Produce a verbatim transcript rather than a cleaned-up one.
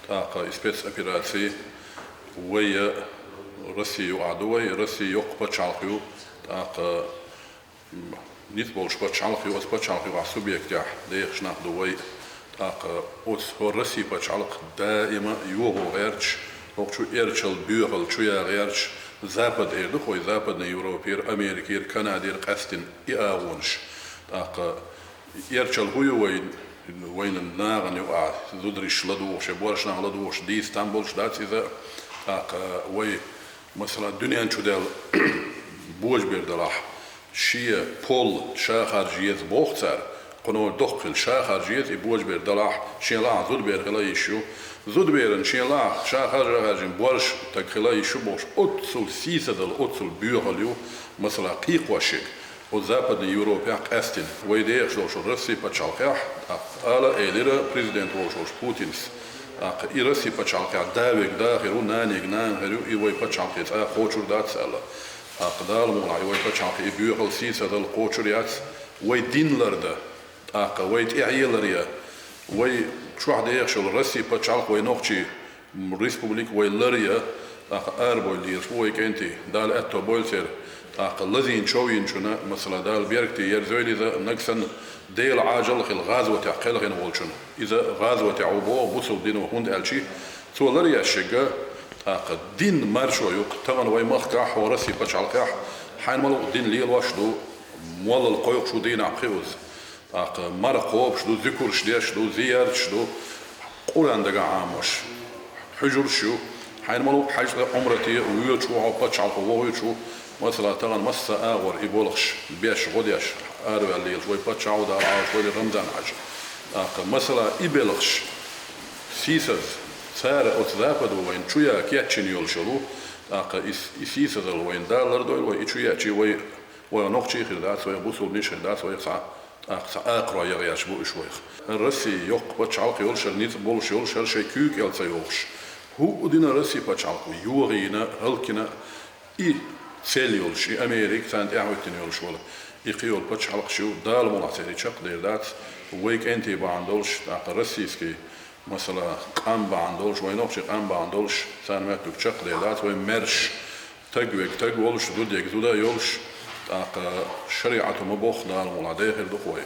ТӀаккха и спецопераци вай, Россия юкъахь ду вай, Россия йоккха пачхьалкх ю, тӀаккха низ болуш пачхьалкх ю, оцу пачхьалкх юкъахь субъектехь дехаш нах ду вай. ТӀаккха оцу хӀора Россия пачхьалкх даима йогӀо гӀерташ, хӀокху чу эрчал боьхалла чу я гӀерташ, Запад эр ду хой, Западный Европера, Америкера, Канадера къаьстина и агӀонаш. ТӀаккха эрчал хӀу ю вай, вайна нахана юкъахь зудариш ладугӀуш, я борш нах ладугӀуш, дийца там болуш дац иза. ТӀаккха вай, масала, дуьнен чу даьлла божабер далахь, шен пол ша харжа еза боху цара, кхуьнан доккха хила ша харжа еза, и божабер далахь, шен лахь зудабер хила йиш ю. Зудаберан шен лахь ша харжа хаьржина борш таг хила йиш ю бохуш, оццул сийсазалла, оццул боьхалла ю, масала, кхайкхош ерг. Оцу Западный Европехь къаьстина, вай дехаш долчу Россия пачхьалкхехь, тӀаккха ала а элира президент волуш волчу Путинс. ТӀаккха и Россия пачхьалкхехь да верг да хир ву, наниг нана хир ю, и вай пачхьалкхе цкъа кхочур дац аьлла. ТӀаккха Дала мукъ лахь, и вай пачхьалкхе и боьхалла, сийсазалла кхочур яц, вай дин ларда, тӀаккха вай тӀехьелар я, вай чохь дехаш йолу Россия пачхьалкх, вай нохчий республика вай лар я, тӀаккха арабойла лелаш бу вай кӀентий, Дала аьтто бойла церан. ТӀаккха лазийна чов йинчунна, масала, Дала беркате ерзойла иза, нагахь санна Делан Ӏажал а хила гӀазотехь кхелхина волчунна. Иза гӀазотехь ву боху бусалба дино, хӀунда аьлча цо лар еш шега, тӀаккха дин маршо ю-кх тахана вай махкахь, хӀора Россия пачхьалкхехь, хьайна ма-луъу дин лелош ду, моллал кхойкхуш ву дийнахь пхи уз. ТӀаккха марха кхобуш ду, зуькарш деш ду, зиярташ ду, Къуръан дагахь Ӏамош, хьуьжарш ю, хьайна ма-луъу хьаьжцӀа, Ӏумрате воьдуш ву хьо, пачхьалкхо вохуьйтуш ву, масала, тахана массо а агӀор и болхаш беш, гӀо деш, араваьлла лелаш вай паччахь а ву, Дала Ӏалаш вай Рамзан-Хьаьжа. ТӀаккха, масала, и белхаш сийсаз, цара оцу Западо вайна чу ян кечйина йолуш йолу, тӀаккха и, и сийсазалла вайна Дала лардойла вай, и чу еача вай, вай нохчий хир дац, вай бусалбанаш хир дац, вай цхьа тӀаккха цхьа акхарой ян гӀерташ бу уьш вайх. Россия йоккха пачхьалкх йолуш, хӀара ницкъ болуш йолуш, хӀара шайн куьйга кӀел ца йогӀуш, хӀуъа дина Россия пачхьалкхо йогӀийна, хӀаллакйина, и цель йолуш, и Америка царна тӀаьхьахӀоьттина йолуш волу и кхин йолу пачхьалкхаш ю, Дала мукъ лахь, церан чекхдер дац, вай кӀентий бахьана долуш, тӀаккха российский, масала, къам бахьана долуш, вай нохчий къам бахьана долуш, царна моьттург чекхдер дац, вай маьрша, таг верг таг волуш, зуда ерг зуда йолуш, тӀаккха шариӀато ма-бохху, Дала мукъ лахь, дехар ду-кх вай.